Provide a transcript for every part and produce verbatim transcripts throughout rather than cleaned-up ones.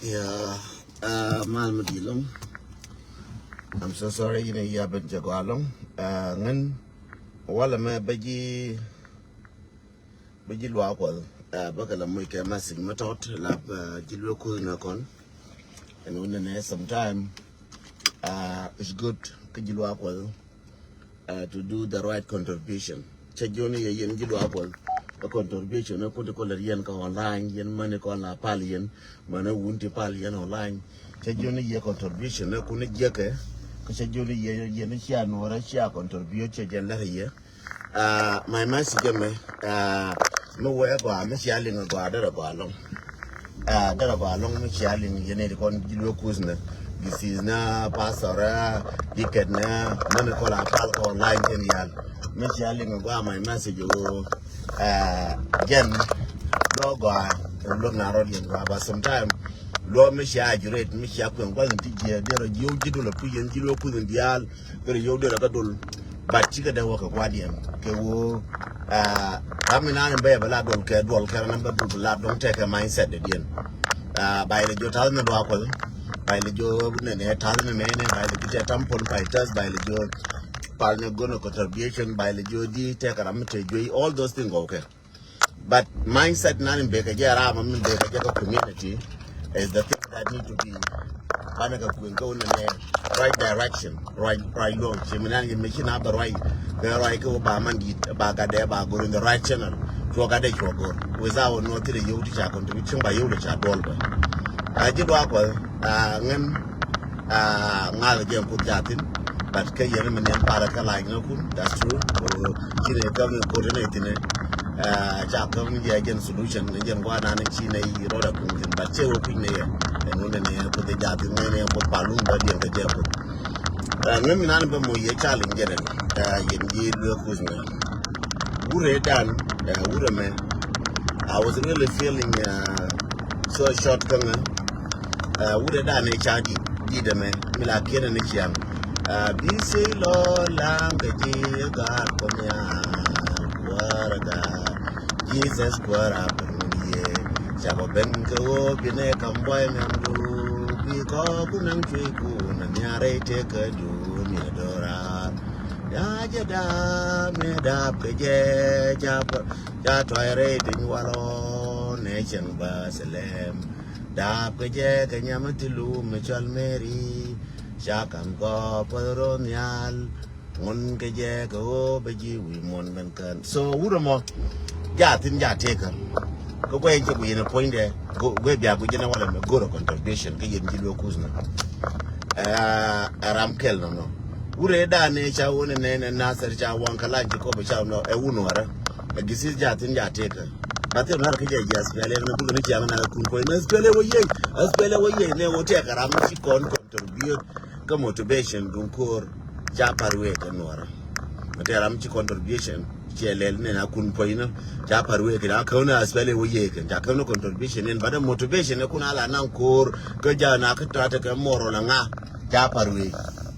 Yeah, uh, mal mi di lɔŋ. I'm so sorry, you know, you haven't to go along. Uh, ngan wala mɛ bɛ ji̱ bɛ ji̱ luaak kuɔth. Uh, bä kɛ la muc kɛ message mi tɔt la, uh, ji̱ luaak kuɔth na kɔn. And when the next sometime, uh, it's good kɛ ji̱ luaak kuɔth, uh, to do the right contribution. Cɛ jiɔni yɛ yɛn ji̱ luaak kuɔth. A contribution ɛ kuti kɔlɛ yɛn ka online, yɛn mani kɔn la pal yɛn, mani wun ti pal yɛn online. Cɛ jiɔni yɛ contribution ɛ kuni jiɛkɛ, kä cɛ jiɔni yɛ yɛn cia nuɔrɛ cia contribute cɛ jɛn lɛr yɛ. Uh, my message mɛ, uh, mi wee gɔaa, mi cia liŋ gɔaa, derɛ gɔaa lɔŋ. Uh, derɛ gɔaa lɔŋ, mi cia liŋ yɛn iti kɔn ji̱ luaak kuɔth nɛ. This is na pastor, uh, deacon nɛ, mani kɔn la pal kɔn online kɛn yal. Mi cia liŋ gɔaa, my message o, uh, jɛn luɔk gɔaa, luɔk na rɔt yɛn gɔaa, but sometime luɔk mi cia juret, mi cia kuɛn gua̱th ti jiɛ, derɛ jiw ji̱ dul a puc yɛn ji̱ luaak kuɔth in diaal. Kɛ ri yio̱w derɛ kä dol. But cikɛ dee wä kɛ gua̱diɛn kɛ ɣöö, ah, ram mi naan in bɛ bɛ la dol kɛ duɔl kɛ ram bɛ dol bɛ la dɔŋ tekɛ mindset dɛ diɛn. Ah, ba ilɛ jiɔ ta̱th ni luaak kuɔth. Ba ilɛ jiɔ nɛnɛ ta̱th ni mɛnɛ, ba ilɛ jiɔ tɛ tampol ba itäth, ba ilɛ jiɔ pal ni go̱n contribution, ba ilɛ jiɔ di tekɛ ram mi te juey, all those things, okay. But mindset nan in bekɛ jɛ ram, min bekɛ jɛ kä community is the thing that need to be. Banɛ kɛ kueŋ kä wunɛ nɛ right direction, right, right luɔk. Ci mi nan yɛ mi ci na bɛ right, bɛ right kä wä ba man dit, ba gat dɛ ba go in the right channel. Cuɔ gat dɛ cuɔ go. Without no ti dɛ yio̱w ti ca contribute, cieŋ ba yio̱w dɛ ca duɔl bɛ. A ji̱ luaak kuɔth, a ŋän, a ŋa̱th jɛ kuth jathin. But kä yɛn mi nɛn parɛ kä lac ŋäkun, that's true. Ko ci nɛ käm ni kote nɛ thinɛ. Ah, ca käm ni jɛ jɛn solution ni jɛn guanan ni ci nɛ yi rɔda kuŋ thin, but cɛ wä kui̱ nɛ yɛ. Ɛn wä nɛ nɛ kuth jathin nɛ nɛ kuth palun ba diɛn kä jɛ kuth. Ah, ŋämi nan bä mo yɛ ca liŋ jɛ rɛn. Ah, yɛn ji̱ luɛ kuth nɛ. Wurɛ dan, ah, wurɛ mɛ. I was really feeling, uh, so short kä ŋä. Uh, wurɛ dan ɛ ca dit, dit ɛmɛ mi la kiɛn ni ciaŋ. Uh, bi sey lɔ laŋ kɛ ji̱ gaat kɔn ya kuäär gaat. Jesus kuäär a pɛn wun yɛ. Ca bɔ ben kɛ woo bi nɛ kam buay mɛn du. Bi kɔ ku naŋ cuey ku na niarɛ tɛ kɛ du mi dora. Ya jɛ dam ni dap kɛ jɛ ca pɛ. Ca tɔy rɛy piny walɔ nɛ cieŋ Bɛthlɛm. Dap kɛ jɛ kɛ nyam ti lum mi cɔl Meri. Ca ka̱m kɔ päth ro̱o̱n nhial. Ŋun kɛ jɛ kɛ ɣöö bɛ ji̱ wi̱i̱ muɔ̱n ben kän. So wurɛ mɔ. Ja thi̱n ja tëëkä. Kä guɛy in cɛ gui̱n ɛ puɔ̱nydɛ. Guɛy bia gui̱ jɛn ɛ walɛ mɛ go̱rɛ contribution kä yɛn ji̱ luɛ kuth nɔ. Ɛ ram kɛl nɔnɔ. Wurɛ dan ɛ ca wun ɛ nɛn ɛ Nasir ca waŋ kä lac ji̱ kɔp ɛ ca nɔ ɛ wun wärä. Ɛ githith ja thi̱n ja tëëkä. Ba thi̱n lar kä jɛ ji̱ aspɛlɛ ni bul ni ciaŋ na kun kuɔy ni aspɛlɛ wä yey. Aspɛlɛ wä yey ni wä tëëkä ram ci kɔn contribute kä motivation duŋ ko̱r ca par wee kä nuɔrä. Mɛ tëë ram ci contribution ciɛ lɛl ni na kun kuɔy ni ca par wee kä na käw ni aspɛlɛ wä yey kä ca käw ni contribution ni ba dee motivation ni kun ala naŋ ko̱r kä ja na kä tɔatɛ kɛ moral ŋa ca par wee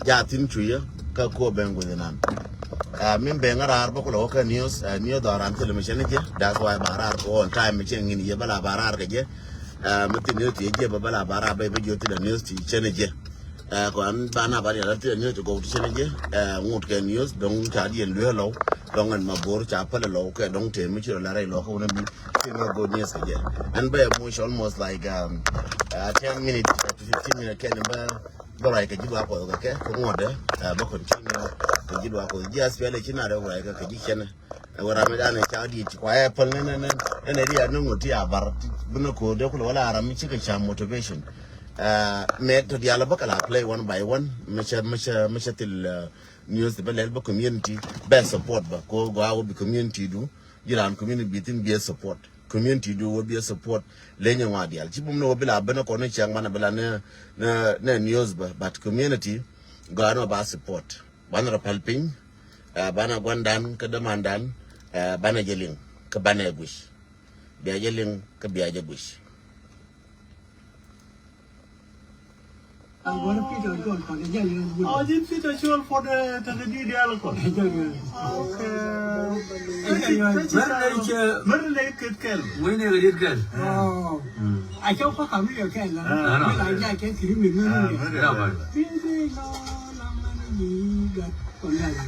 ja thi̱n cuiä kä ko̱ ben gui̱dhi nan. Ɛ min ben ŋa raar bä kulɛ wä kä news, ɛ news dhɔran thilɛ mi cɛn jɛ. That's why ba raar kɛ on time mi cɛn ŋin yɛ bä la ba raar kɛ jɛ. Ɛ mi thil news ti jɛ bä bä la ba raar bä bä jiɔ thilɛ news ti cɛn jɛ. Ɛ kɔn ba na ba rial thilɛ news ti gɔw ti cɛn jɛ. Ɛ ŋut kɛ news dɔŋ ca diɛn luee lɔw dɔŋ ɛn ma bor ca pälɛ lɔw kɛ dɔŋ te mi ci rɔ la rɛy lɔw kɛ wunɛ mi. Thil news gɔw news kɛ jɛ ɛn bä much almost like, um, uh, ten minutes, uh, to fifteen minutes kɛn bä. Bä ruac kɛ ji̱ luaak kuɔth kɛ kɛ ŋuɔ̱tdɛ. Bä continue kɛ ji̱ luaak kuɔth ji̱ aspɛlɛ ci na rɛ ruac kɛ kɛ ji̱ cɛnɛ. Ɛ wä ram mi dan ɛ ca di̱i̱t ci kuayɛ päl nɛ nɛ nɛ nɛ rian ni ŋuɔ̱t ti a bar. Bi ni ko̱o̱r dee kulɛ wä la ram mi cikɛ ca motivation. Mɛ tɔ diaal bä kɛ la play one by one mi cɛ mi cɛ mi cɛ thil news bä lɛl bä community bɛ support bä ko gɔaa wä bi community du. Ji̱ raan community bi thin bi ɛ support. Community du wä bi ɛ support. Leny ɛ ŋɔa diaal ci bum ni wä bi la ben ɛ kɔn ni cɛŋ banɛ bi la ni ni ni news bä but community gɔaa ni wä ba support. Banɛ rɔ pal piny. Banɛ guandan kä dämandan. Banɛ jɛ liŋ kä banɛ guic. Bia jɛ liŋ kä bia jɛ guic. Aw ji̱ Peter Col Ford tekɛ di̱i̱t diaal kɔn. Mɛr nɛ ket kɛl. Wec nɛ kɛ di̱t kɛl. A cɔk kɔk kam riɛk kɛl la. Ah, mi la jaa kɛ kiri mi mi riɛk. Bi bi lɔ la man ni gat kɔn la la.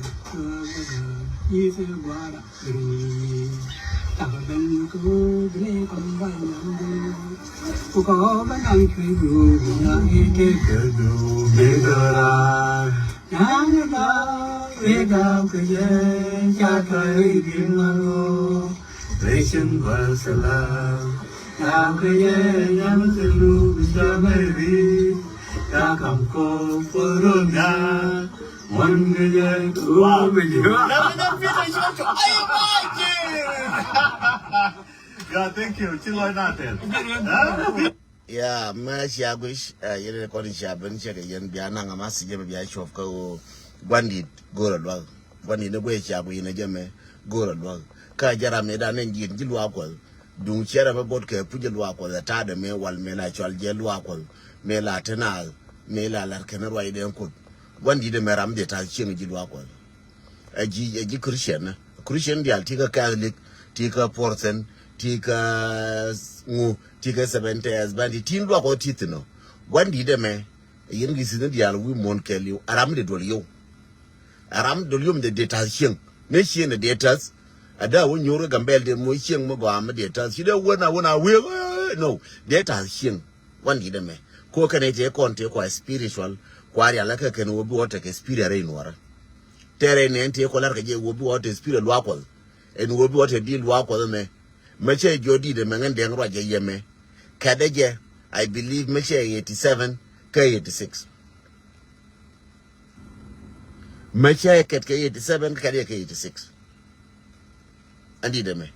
Yi se guara. Takɛ ben ko bi ni kɔn ba nyam du. Ku kɔ ba naŋ cuy du na yi te kɛ du bi dora. Nana da wi da kɛ yɛ ca ka yi bi ma lo. Racing Barcelona. Yeah, thank you. Ci lɔc na tɛl. Yeah, mɛ cia guic, eh, yɛn kɔn cia ben cɛ kɛ yɛn bia naŋ a ma si jɛ bia cuɔp kä ɣöö guandit go̱o̱r a luak. Guandit ni guic cia guic ni jɛ mɛ go̱o̱r a luak. Kä jɛ ram ni dan ni ji̱n ji̱ luak kuɔth. Duŋ cɛ ram mi bot kɛ puc luak kuɔth ɛ ta̱a̱dɛ mi wal mi la cɔal jɛ luak kuɔth mi la te naath mi la lar kɛn ruac dee kuoth. Guandit ɛmɛ ram dee ta̱a̱ cieŋ ji̱ luak kuɔth. Ɛ ji̱, ɛ ji̱ Christian ni. Christian diaal ti kä Catholic, ti kä Protestant, ti kä ŋu, ti kä Seventh Day Adventist, ti luak kuɔth ti thin ɔ. Guandit ɛmɛ, ɛ yɛn kɛ thi̱n diaal wi̱i̱ muɔ̱n kɛɛliw. Ɛ ram dee duɔl yio̱w. Ɛ ram dee duɔl yio̱w mi dee, dee ta̱a̱ cieŋ. Ni cieŋ dee ta̱a̱. Ɛ dee a wä nyuur kä Gambɛl dee muɔ̱c cieŋ mi gɔaa mi dee ta̱a̱. Ci dee wä na wä na wee, eh, no. Dee ta̱a̱ cieŋ. Guandit ɛmɛ. Ko kɛn ɛ tëë kɔn tëë kɔ spiritual. Kua rial ɛ kɛ kɛn wä bi wä tekɛ spirit rɛy nuɔrä. Tɛrɛ nɛn tëë kɔ lar kɛ jɛ wä bi wä tekɛ spirit luak kuɔth. Ɛn wä bi wä tekɛ di luak kuɔth ɛmɛ. Mɛ cɛ jɔ dit ɛmɛ ŋän dɛŋ ruac jɛ yɛmɛ. Kɛt ɛ jɛ, I believe mɛ cɛ eighty seven kä eighty six. Mɛ cɛ kɛt kɛ eighty seven kä kɛt ɛ kɛ eighty six. Ɛn dit ɛmɛ.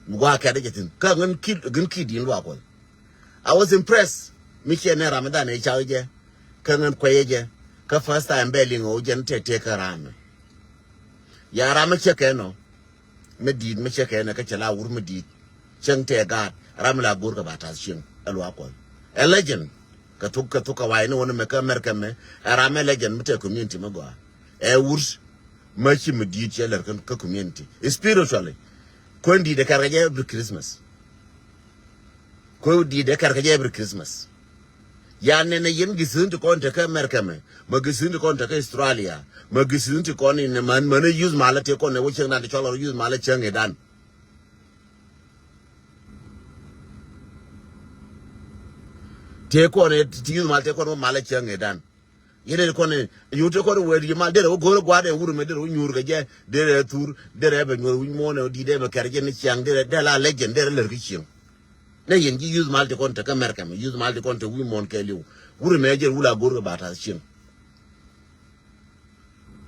Mi gua kɛt ɛ jɛ thin. Kä ŋän kid, ŋän kid in luak kuɔth. I was impressed. Mi ciɛ nɛ Ramadan ɛ cak jɛ. Kä ŋän kuɛyɛ jɛ. Kä first time bɛ liŋ ɣɔw jɛn tɛk tɛk kä ram. Ya ram mi cɛ kɛ nɔ. Mi di̱i̱t mi cɛ kɛ nɔ kä cɛ la wur mi di̱i̱t. Cieŋ tɛ gaat. Ram mi la go̱r kɛ ba ta̱th cieŋ. Ɛ luaak kuɔth. Ɛ legend. Kɛ thuk, kɛ thuk kɛ wa̱i̱ ni wä ni mɛ kä America mɛ. Ɛ ram ɛ legend mi tɛ community mi gɔaa. Ɛ wur. Mä ci mi di̱i̱t cɛ lɛr kä, kä community. Spiritually. Kuɛn di̱i̱t ɛ kɛr kɛ jɛ every Christmas. Kuɛn di̱i̱t ɛ kɛr kɛ jɛ every Christmas. Ya nɛnɛ yɛn gisi̱n ti kɔn te kä America mɛ. Mä gisi̱n ti kɔn te kä Australia. Mä gisi̱n ti kɔn in man, man ɛ youth malä ti kɔn ɛ wä cieŋ dan ti cɔl ɔ youth malä cieŋ idan. Ti kɔn ɛ ti youth malä ti kɔn wä malä cieŋ idan. Yɛn ɛ kɔn ɛ, yut ɛ kɔn ɛ wee di mal, derɛ wä go̱o̱r ɛ gua̱a̱r ɛ wur mɛ, derɛ wä nyuur kɛ jɛ, derɛ thur, derɛ bɛ nyuur wi̱c muɔ̱ɔ̱n ɛ di̱t ɛ bɛ kɛr jɛ ni ciaŋ, derɛ dɛ la legend, derɛ lär kä cieŋ. Nɛ yɛn ji̱ youth mal ti kɔn te kä America mɛ, youth mal ti kɔn te wi̱i̱ muɔ̱ɔ̱n kɛɛliw. Wur mɛ jɛ wula go̱o̱r kɛ ba ta̱th cieŋ.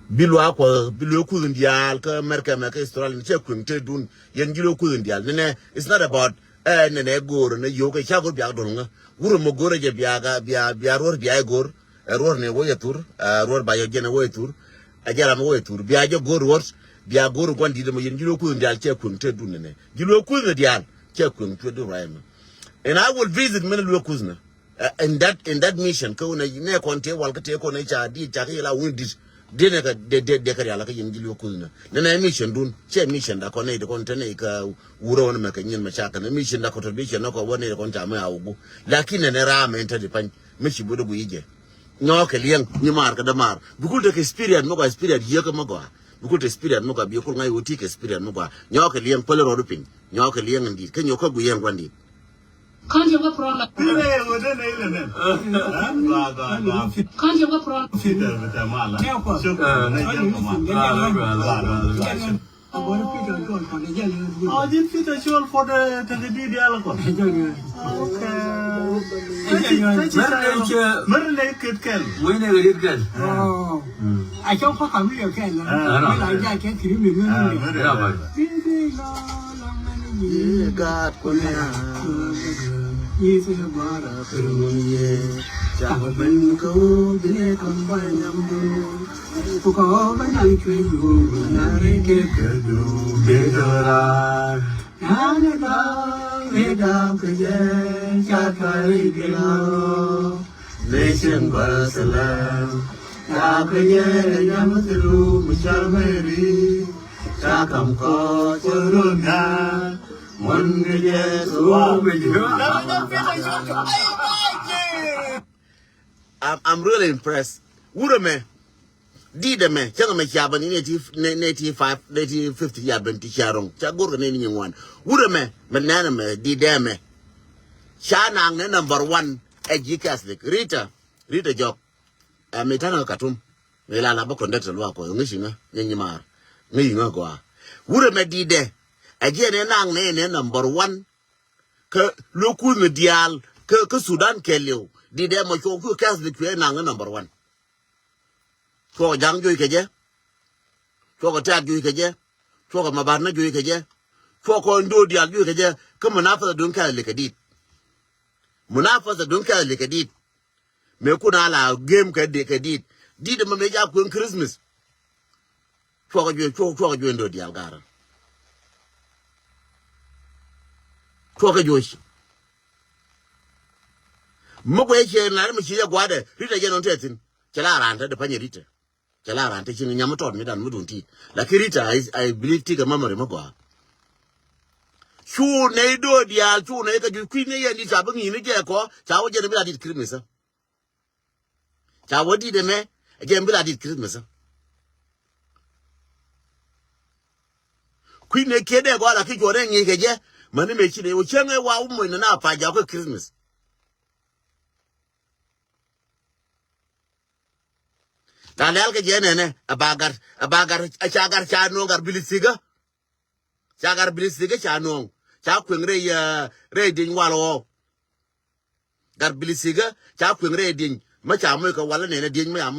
Bi luaak kuɔth, bi luaak kuth in diaal kä America mɛ kä Australia, cɛ kueŋ te dun, yɛn ji̱ luaak kuth in diaal. Nɛnɛ, it's not about, eh, nɛnɛ go̱o̱r, nɛ yio̱w kɛ ca go̱o̱r biak dol ŋä. Wur mɛ go̱o̱r ɛ jɛ biak, biak, biak ruɔ̱r biak ɛ go̱o̱r. Ɛ ruɔ̱r ni wä yɛ thur, ɛ ruɔ̱r ba yɛ jɛn ɛ wä yɛ thur. Ɛ jɛ ram ɛ wä yɛ thur. Bia jɛ go̱r ruɔ̱t, bia go̱r gua̱n di̱t ɛmɔ yɛn ji̱ luɔ̱k kuth in diaal cɛ kueŋ te dun nɛnɛ. Ji̱ luɔ̱k kuth in diaal cɛ kueŋ cuɛ dun ruac ɛmɛ. And I will visit mɛn luɔ̱k kuth nɛ. Ɛ, in that, in that mission, kä wunɛ nɛ kɔn tëë wal kä tëë kɔn ɛ ca di̱t ca kä yɛ la wun di̱t. Di̱t nɛ kɛ, dee, dee, dee kɛ rial kä yɛn ji̱ luɔ̱k kuth nɛ. Nɛnɛ mission dun, cɛ mission da kɔn nɛ di kɔn te nɛ kä wurɛ wun mɛ kɛ nyin mɛ ca kɛ nɛ mission da contribution nɛ kɔ wä nɛ di kɔn ca mɛ a wä gu. Lakin nɛnɛ ram ɛn te di pany, mɛ ci bä dee gu yi jɛ. Nyɔɔkɛ liɛŋ, nyi maar kɛ dämaar. Bi kul tekɛ spirit mi gɔaa, spirit yieekä mi gɔaa. Bi kul tekɛ spirit mi gɔaa, bi kul ŋa̱c ɣöö ti̱i̱ kɛ spirit mi gɔaa. Nyɔɔkɛ liɛŋ, päl rɔɔdu piny. Nyɔɔkɛ liɛŋ in di̱i̱t. Kä nyɔk kä guiyɛn gua̱n di̱i̱t. Kɔn cɛ wä problem. Kɔn cɛ wä problem. Peter, Peter, mala. Shukran. Ɔ, ji̱n Peter Col Pot, eh, tekɛ di̱i̱t diaal kɔ. Okay. Mɛr nɛ ket kɛl. Mɛr nɛ ket kɛl. Oh. A cɔk pa kam riɛk kɛl. Ah. Mi la ja kɛ kiri mi mi mi. Ah, mɛr nɛ. Bi bi lɔ lɔ mɛn ni. Gaat kun ya. Yi se bara kiri mi ye. Ca ben ko bi ne kam ba nyam do. Ku kɔ bä naŋ cuɛ duun na ri kɛ kɛ duun dee dɔra. Na ni dɔɔ ri dɔɔ kɛ jɛ ca kari bi la rɔ. Nation Barcelona. Ca kɛ jɛ nyam thilu mi cal mɛ ri. Ca kam kɔ cɛ ro na. I'm, I'm really impressed. Wurɛ mɛ, di̱t ɛmɛ, cäŋ ɛmɛ cia ben ni nineteen, nineteen fifty, nineteen fifty ya ben ti cia ro̱ŋ. Ca go̱r kɛ ni ni ŋuan. Wurɛ mɛ, mɛ nɛn ɛmɛ, di̱t ɛmɛ. Ca naŋ ni number one ɛ ji̱ Catholic. Rita, Rita Jɔk. Ɛ mi ta̱nä Katum. Mi la la bä conductor luaak kɔ ŋäci ŋä nyɛ nyi maar. Ŋäci ŋä gɔaa. Wurɛ mɛ di̱t ɛ. Ɛ jiɛ ni naŋ ni ni number one. Kä luek kuth mi diaal kä, kä Sudan kɛɛliw. Di̱t ɛ mɔ cuɔ kuɛ Catholic cuɛ naŋ ni number one. Cuɔ ja̱ŋ juɔc kɛ jɛ. Cuɔ kɛ tɛ̈t juɔc kɛ jɛ. Cuɔ kɛ mabarnä juɔc kɛ jɛ. Cuɔ kɔn do̱r diaal juɔc kɛ jɛ. Kä munafasa duŋ Catholic kɛ di̱t. Munafasa duŋ Catholic kɛ di̱t. Mëë kun a la gem kɛ di̱t, kɛ di̱t. Di̱t ɛmɛ mëë ca kueŋ Christmas. Cuɔkɛ juec, cuɔk, cuɔkɛ juec in do̱r diaal ga̱rä. Cuɔkɛ juec. Mi guɛ ciɛ lar mi ci jɛ gua̱dɛ, Rita jɛ nɔn te thi̱n. Cɛ la raan te di pa̱nyɛ Rita. Cɛ la raan te ci nyam mi tɔt mi dan mi dun tit. Lakin Rita, I, I believe, ti kɛ memory mi gɔaa. Cu nɛy do̱r diaal, cu nɛy kɛ juec kui̱ ni yɛn di ca bi ŋi̱i̱ni jɛ kɔ, ca wä jɛ ni bi la dit Christmas. Ca wä dit ɛmɛ, jɛ bi la dit Christmas. Kui̱ ni kiɛ dee gɔaa la ki juɔrɛ ŋi̱i̱c kɛ jɛ, mani mëë ci dee wä cäŋ ɛ wa wä moc ni na pa jaw kɛ Christmas. La lɛl kɛ jɛ nɛnɛ, a ba gar, a ba gar, a ca gar ca nuɔ̱ŋ gar Bilisikä. Ca gar Bilisikä ca nuɔ̱ŋ. Ca kueŋ rɛy, eh, rɛy dieny wal ɣɔw. Gar Bilisikä ca kueŋ rɛy dieny. Mä ca moc kɛ wal nɛnɛ dieny mä ca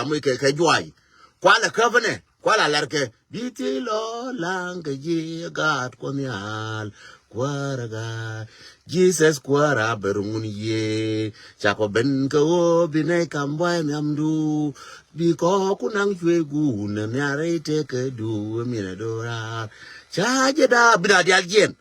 moc kɛ, kɛ juay. Kualɛ käp nɛ, kualɛ lɛr kɛ. Bi ti lɔ laŋ kɛ ji̱ gaat Kuɔth Nhial. Kuäärä gaat. Jesus Kuäärä bɛ ruŋun yiëë. Ca kɔ ben kɛ ɣöö bi nɛy kam buay nhiamdu. Bi kɔ ku naŋ cuëëc guun ɛ nhiar rɛy tëkädu ɛ miɛn ɛ do̱raar. Ca jɛ daap bi na dial jiɛn.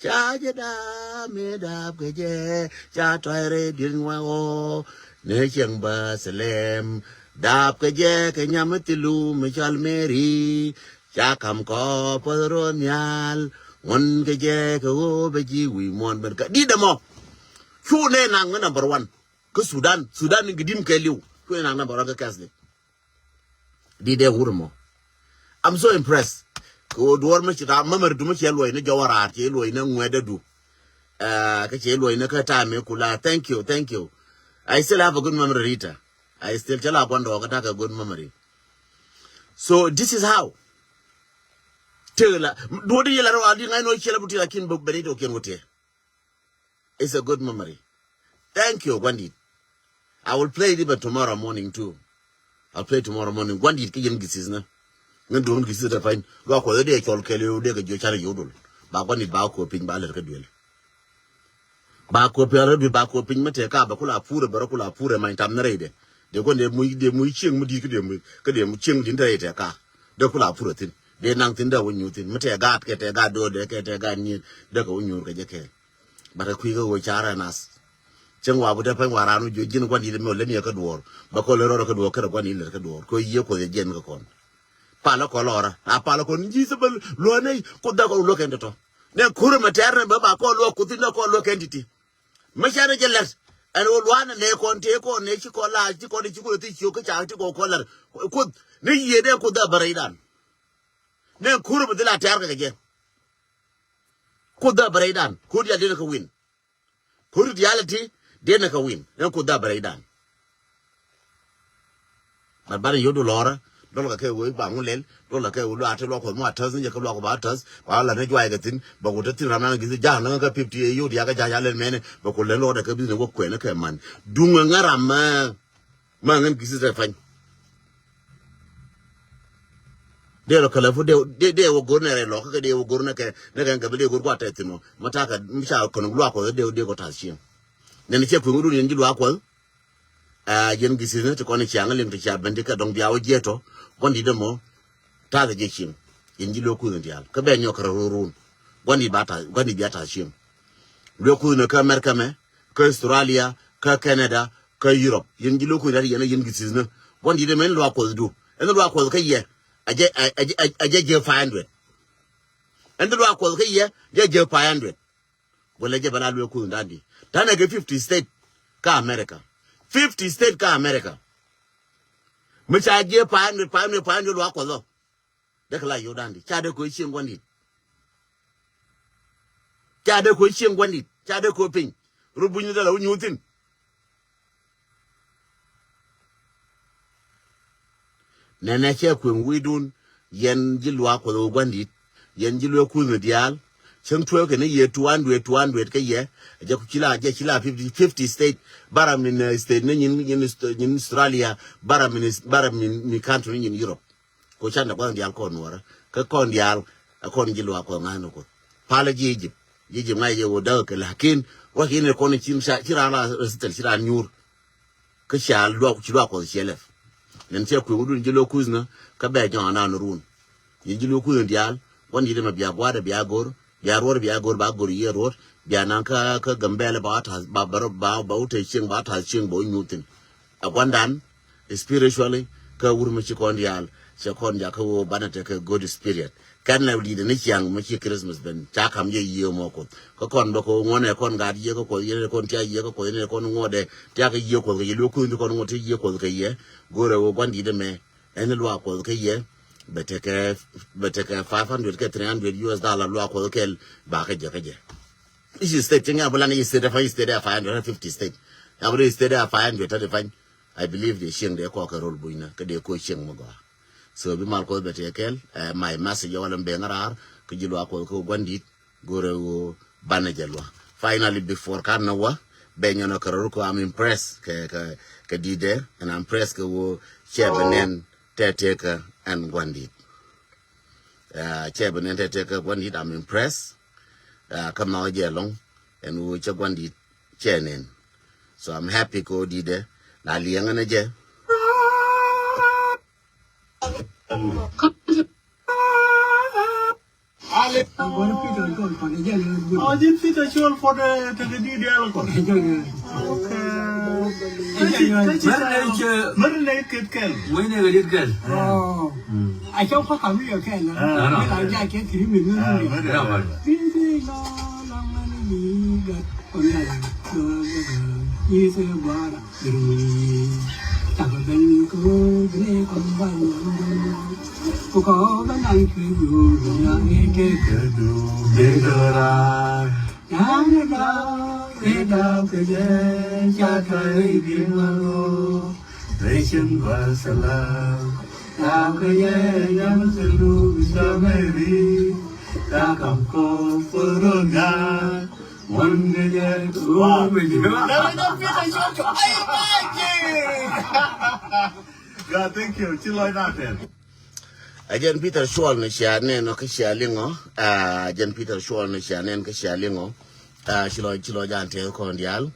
Ca jɛ daap mi daap kɛ jɛ. Ca tɔy rɛy diɛn waŋ ɣɔɔ. Ni cieŋ Bɛthlɛm. Daap kɛ jɛ kɛ nyam mi thilu mi cɔal Meri. Ca kam kɔ puɔth ro̱o̱ nhial. Ŋuɔ̱n kɛ jɛ kɛ ɣöö bɛ ji̱ wi̱i̱ muɔ̱ɔ̱n ben kä di̱t ɛmɔ. Cu nɛ naŋ mi number one. Kä Sudan, Sudan ni gɛ di̱m kɛɛliw. Cu nɛ naŋ number one kä Catholic. Di̱t ɛ wur ɛmɔ. I'm so impressed. Kɛ ɣöö duɔ̱ɔ̱r mi ci ram memory du mi cɛ luɔ̱c ni jɔwä raar, cɛ luɔ̱c ni ŋuɛ̈tdä du. Ɛ, kä cɛ luɔ̱c ni kä time mi kula. Thank you, thank you. I still have a good memory, Rita. I still cɛ la gua̱n dɔɔk kä ta̱kɛ good memory. So this is how. Tëë la duɔ̱ɔ̱r di yɛ la rɔ a di ŋa̱c nɔ ciɛ la bu ti la kin bɛ ni dɔɔk kiɛn wä tëë. It's a good memory. Thank you, Gwandit. I will play it even tomorrow morning too. I'll play tomorrow morning. Gwandit kä yɛn gisis nä. Ŋän duɔ̱ŋ gisis te pany. Luaak Kuɔth dee cɔl kɛɛliw dee kɛ jiɔ carɛ yodol. Ba Gwandit ba kuɔ piny ba lɛr kä duel. Ba kuɔ piny, ba kuɔ piny, ba kuɔ piny mi tɛɛ ka bɛ kula purɛ, bɛ rɔ kula purɛ many tam ni rɛydɛ. Dee kɔn dee muc, dee muc cieŋ mi di̱i̱t kä dee muc, kä dee muc cieŋ mi di̱i̱t ni te rɛy tɛɛ ka. Dee kula purɛ thi̱n. Dee naŋ thi̱n dee wä nyuur thi̱n. Mi tɛɛ gaat kɛ tɛɛ gaat do̱o̱dɛ kɛ tɛɛ gaat nyieth dee kɛ wä nyuur kɛ jɛ kɛɛl. Bɛ rɛ kui̱ kä ɣöö ca rɛ nath. Cäŋ wa bi te pɛny wa raan wä jiö ji̱n gua̱n yi̱t mi wä lät ni ɛ kä duɔ̱ɔ̱r. Bɛ kɔ lät rɔɔdɛ kä duɔ̱ɔ̱r kärɛ gua̱n yi̱t lät kä duɔ̱ɔ̱r. Kɛ yiëë Kuoth yɛ jiɛn kä kɔn. Palä kɔ lɔrä. A palä kɔn ji̱ thä bä luɔ̱ɔ̱n nɛy Kuoth dhakɔ luɔ̱k kɛn tɔ̱tɔ̱. Nɛ kurä mɛ tɛ̈r nɛ bä ba kɔ luɔ̱k Kuoth in nɛ kɔ luɔ̱k kɛn ti̱ti̱. Mä cɛ rɛ jɛ lɛr. Ɛn ɣöö lua̱a̱n nɛ kɔn tëë kɔn nɛ ci kɔn la ci kɔn ci kɔn thi ciök kä ca ti kɔn kɔn lɛr. Kuoth ni yiëë nɛ Kuoth dhɛ bä rɛydan. Nɛ kurä bä dhil a tɛ̈r kɛ kɛ jɛ. Kuoth dhɛ bä rɛydan. Kuoth ya dee nɛ kɛ win. Kuoth reality dee nɛ kɛ win. Nɛ Kuoth dhɛ bä rɛydan. But banɛ yot du lɔrä. Dɔl kɛ kɛ wee ba ŋu lɛl. Dɔl kɛ kɛ wee luaak ti luaak Kuɔth mu a täth ni jɛ kɛ luaak ba täth. Ba la ni juay kɛ thi̱n. Bɛ ku te thi̱n ram nan gi̱th ja̱a̱ŋ ni ŋä kɛ fifty a yot ya kɛ ja̱a̱ŋ ya lɛl mɛnɛ. Bɛ ku lɛl luɔk dɛ kɛ business wä kuɛn kɛ man. Duŋ ŋä ram mɛ. Ma ŋän gi̱th tɛ pany. Dee rɔ kälä fu dee, dee, dee wä go̱r nɛ rɛ lɔk kä dee wä go̱r nɛ kɛ, nɛ kɛ ŋä kɛ bi dee go̱r kua tɛ thi̱n wä. Ma ta̱a̱ kɛ mi ca kɔn luaak Kuɔth dee, dee kɔ ta̱a̱ cieŋ. Nɛn cɛ kui̱ ŋä dun yɛn ji̱ luaak Kuɔth. Aa, yɛn gi̱th ni ti kɔn ciaŋ liŋ ti cia ben ti kɛ dɔŋ bia wä jiɛt tɔ. Gua̱n di̱t ɛmɔ. Ta̱a̱ kɛ jɛ cieŋ. Yɛn ji̱ luek kui̱ ni diaal. Kä bɛ nyɔk kɛ rɛ run run. Gua̱n di̱t ba ta̱a̱, gua̱n di̱t bia ta̱a̱ cieŋ. Luek kui̱ ni kä America mɛ. Kä Australia, kä Canada, kä Europe. Yɛn ji̱ lo̱k kui̱ rat yɛn a yɛn gi̱th thi̱th ni. Gua̱n di̱t ɛmɛ ɛn luaak Kuɔth du. Ɛn luaak Kuɔth kä yɛ. A jɛ, a, a, a, a jɛ jɛ five hundred. Ɛn ti luaak Kuɔth kä yɛ, jɛ jiɛ five hundred. Wala jɛ bɛ la luee kuth dan di. Tanɛ kɛ fifty state kä America. Fifty state kä America. Mi ca jiɛ five hundred, five hundred, five hundred luaak Kuɔth ɔ. Dee kɛ la yio̱w dan di. Ca dee ko̱ cieŋ gua̱n dit. Ca dee ko̱ cieŋ gua̱n dit. Ca dee ko̱ piny. Rut bunyni dee la wä nyuuthin. Nɛnɛ cɛ kueŋ wi̱i̱dun, yɛn ji̱ luaak Kuɔth ɣöö gua̱n di̱t, yɛn ji̱ luee kuthni diaal. Cäŋ tueek kɛn i̱ yɛ two hundred, two hundred kä yɛ. Jɛ ku ci la, jɛ ci la fifty, fifty state. Bara min, eh, state ni nyin, nyin, nyin Australia, bara min, bara min, min country ni nyin Europe. Ko can dɛ gua̱n diaal kɔn nuɔrä. Kä kɔn diaal, ɛ kɔn ji̱ luaak Kuɔth ŋa̱thni Kuoth. Palä ji̱ Egypt. Ji̱ Egypt ŋa̱c jɛ ɣöö däk kɛ lakin, wä ki̱n ɛ kɔn ci, ci raan la resistant, ci raan nyuur. Kä ca luak, ci luak Kuɔth ciɛ lɛp. Nɛn cɛ kui̱ wudun ji̱ lo̱k kuthni, kä bɛ jɔ̱ɔ̱ŋ anan run. Yɛn ji̱ lo̱k kuthni diaal, gua̱n di̱t ɛmɛ bia gua̱a̱dɛ bia go̱r, bia ruɔ̱r bia go̱r, ba go̱r yiëë ruɔ̱r, bia naŋ kä, kä Gambɛl ba wä ta̱th, ba, ba, ba, ba wä te cieŋ, ba wä ta̱th cieŋ, ba wä nyuth thi̱n. Ɛ gua̱ndan, spiritually, kä wur mi ci kɔn diaal, cɛ kɔn jakä ɣöö banɛ tekɛ good spirit. Kɛn lɛ di̱t ni ciaŋ mi ci Christmas ben, ca kam jɛ yiëë mɔ Kuoth. Kä kɔn bä kɛ ɣöö ŋuɔnɛ kɔn gaat yiëë kä Kuɔth, yɛn kɔn tia yiëë kä Kuɔth, yɛn kɔn ŋuɔdɛ tia kɛ yiëë Kuɔth kɛ yɛ, luek kuth ni kɔn ŋuɔd ti yiëë Kuɔth kɛ yɛ. Go̱rɛ ɣöö gua̱n di̱t ɛmɛ, ɛn luaak Kuɔth kä yɛ, bɛ tekɛ, bɛ tekɛ five hundred kɛ three hundred U S dollar luaak Kuɔth kɛl, ba kä jɛ kä jɛ. I̱ ci state, cieŋ ya bi lan i̱ state, i̱ state ya five hundred fifty state. Ya bi state ya five hundred thirty-five. I believe dee cieŋ dee kɔk kɛ rol bunyni, kä dee ko̱ cieŋ mi gɔaa. So bi mal Kuɔth bɛ tëë kɛl, eh, my message ɛ wä lɛ ben ŋa̱raar, kä ji̱ luaak Kuɔth kä gua̱n di̱t, go̱rɛ ɣöö banɛ jɛ luaak. Finally, before kan nɛ wä, bɛ nyɔnɔ kɛ rol kɛ, I'm impressed kɛ, kɛ, kɛ di̱t dɛ, and I'm impressed kɛ ɣöö cɛ bɛ nɛn tɛtɛkä ɛn gua̱n di̱t. Ah, cɛ bɛ nɛn tɛtɛkä gua̱n di̱t, I'm impressed. Ah, kä nhɔk jɛ ɛlɔ̱ŋ, ɛn ɣöö cɛ gua̱n di̱t cɛ nɛn. So I'm happy kɛ ɣöö di̱t dɛ la liɛŋä ni jɛ. Ɔ, ji̱n Peter Col for the, tekɛ di̱t diaal kɔ. Okay. Mɛr nɛ ket kɛl. Mɛr nɛ ket kɛl. Mɛr nɛ ket kɛl. Oh. A cɔk pa kam yɔ kɛl. Ah, no. Mi la ja kɛ kiri mi mi. Ah, mi mɛr nɛ. Bi bi la la mani mi gat. Kɔn ya la. Yi se bara. Takɛ ben kɛ ɣöö bi nɛ kɔn bal. Kɛ kɔ bä naŋ cuɛ yo̱o̱ bä naŋ i̱ kɛ kɛ duŋ dee dɔ̱raar. Naŋ i̱ da̱a̱k i̱ da̱a̱k kɛ jɛ ca tɔ̱ i̱ bi ŋa̱r ɣöö rɛy cieŋ gɔaa thilɛ. Da̱a̱k kɛ jɛ nyam thil duŋ bi cɔ mɛ ri. Da̱a̱k kam kɔ kuäär rɔ nyaar. Wow. God, thank you. Ci lɔc na tɛn. A jɛn Peter Col ni cia nɛn ɔ kä cia liŋɔ. A jɛn Peter Col ni cia nɛn kä cia liŋɔ. A ci lɔc, ci lɔc jan tɛth kɔn diaal.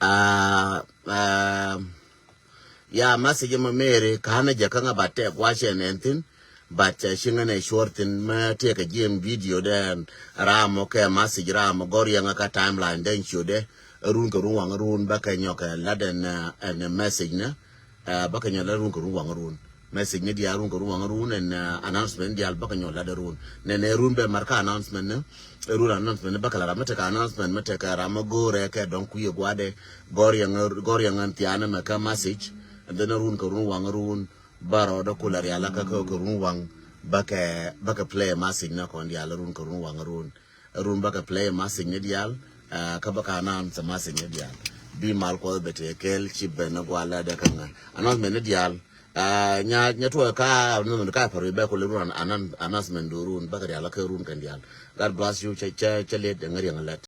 Ah, ah, ya message ma Mary, kanɛ jɛ kä ŋa ba tɛk guacɛ nɛn thin, but, uh, ci ŋä nɛ sure thin mɛ tɛk a jiɛm video dɛ, ram mɔ kɛ message ram mɔ gɔr yɛŋä kä timeline dɛ ciö dɛ, run kɛ run waŋ run bä kɛ nyɔk kɛ lat ɛn, uh, ɛn message nɛ, uh, bä kɛ nyɔk lat run kɛ run waŋ run. Message ni diaal run kɛ run waŋ run ɛn, uh, announcement diaal bä kɛ nyɔk lat run. Nɛ nɛ run bɛ mar kä announcement ni, run announcement ni bä kɛ la ram mi tekɛ announcement mi tekɛ ram mi go̱o̱rɛ kɛ dɔŋ kui̱ ɛ gua̱dɛ. Gɔr yɛŋ, gɔr yɛŋ ɛn thia̱a̱n ɛmɛ kä message. And then run kɛ run waŋ run. Bä rɔɔdä kulɛ rial kä kɛ run waŋ. Bä kɛ, bä kɛ play message ni kɔn diaal run kɛ run waŋ run. Run bä kɛ play message ni diaal, ah, kä bä kɛ announce message ni diaal. Bi mal Kuɔth bɛ tëë kɛl ci ben ni gua̱a̱r lɛ dee kä ŋä. Announcement ni diaal. Ah, nya, nya tuɔ ka, announcement ka pär bɛ kulɛ run an-, an-, announcement du run bä kɛ rial kä run kɛn diaal. God bless you, cɛ, cɛ, cɛ lɛ dee ŋä riɛŋ lɛt.